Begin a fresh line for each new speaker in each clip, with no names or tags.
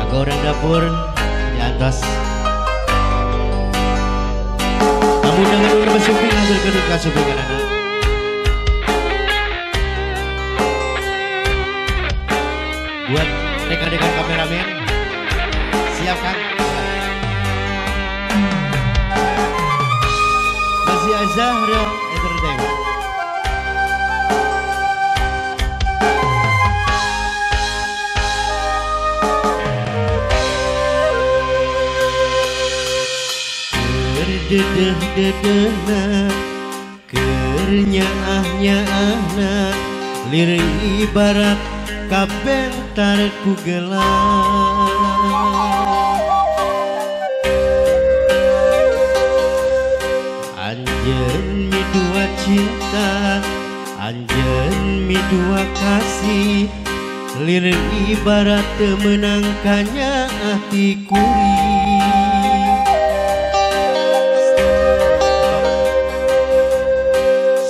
Orang dapur di atas. Kamu jangan dulu besuping hasil kedut kasuping anak. Buat rekan-rekan kameramen, siap kan? Masih Azahra Entertainment. Dedeh-dedehna kernyaah-nyaahna lir ibarat kabentar ku gelang. Anjeun midua cinta, anjeun midua kasih, lir ibarat teu meunang kanyaah ti kuring.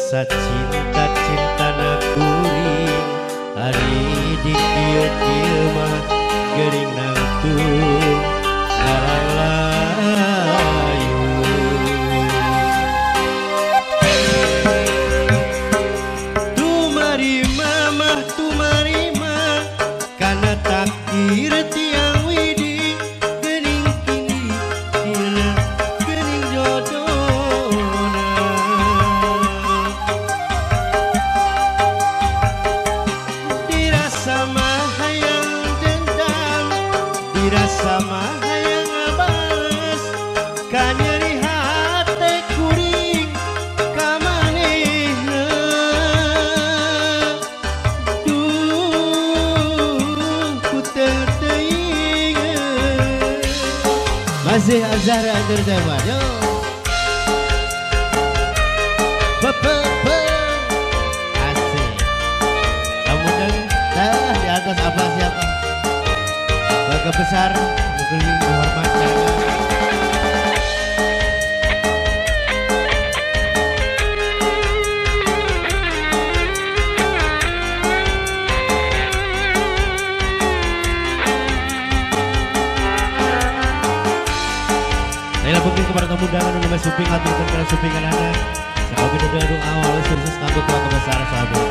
Sacinta-cinta na kuring ari di kieu-kieu mah geuring nangtung ngaranglayu. Tumarima mah tumarima kana takdir tiang widi geuning kini dina geuning jodona. Sama hayang ngabales ka nyeri hate kuring ka manehna. Duh ku teu teuingeun. Masih Azahra Entertainment. Yo. Pe asik. Kamu dan di atas apa siapa? Keluarga besar, mungkin dihormat jaga. Saya mungkin kepada tamu undangan untuk suping atau kepada suping anak. Semoga doa doa awal sukses kanggo keluarga besar sahabat.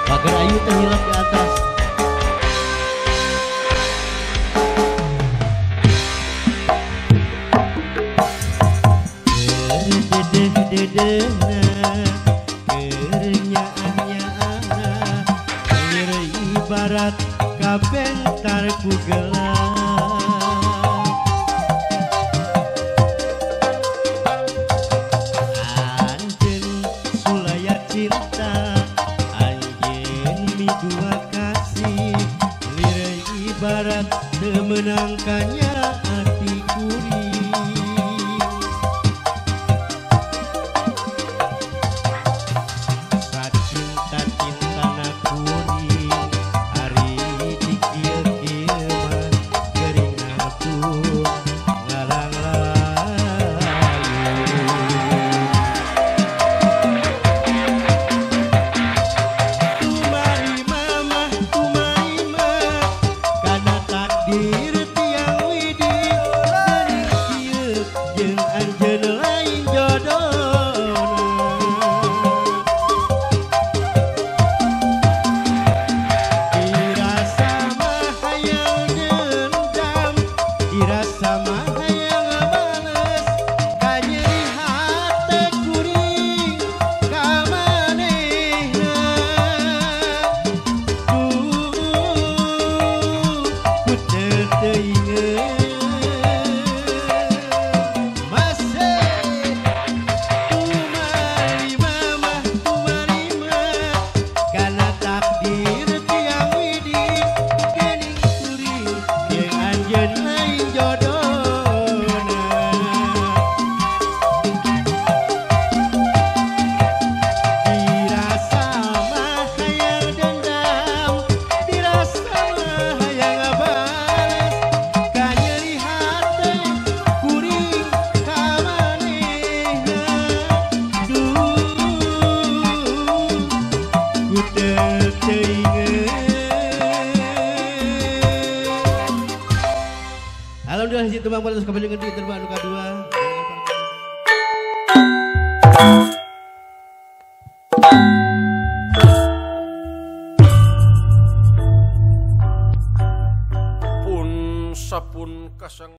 Pagar ayu terhilap di atas. Dedeh-dedehna kernyaah-nyaahna lir ibarat kabentar ku gelang. Anjeun sulaya cinta, dua kasih, lir ibarat teu meunang kanyaah ti kuring. Sacinta-cintana kuring ari di kieu-kieu mah geuring nangtung ngaranglayu. tembang balas kembali ngendi terbang anu kadua.
Pun sapun kasang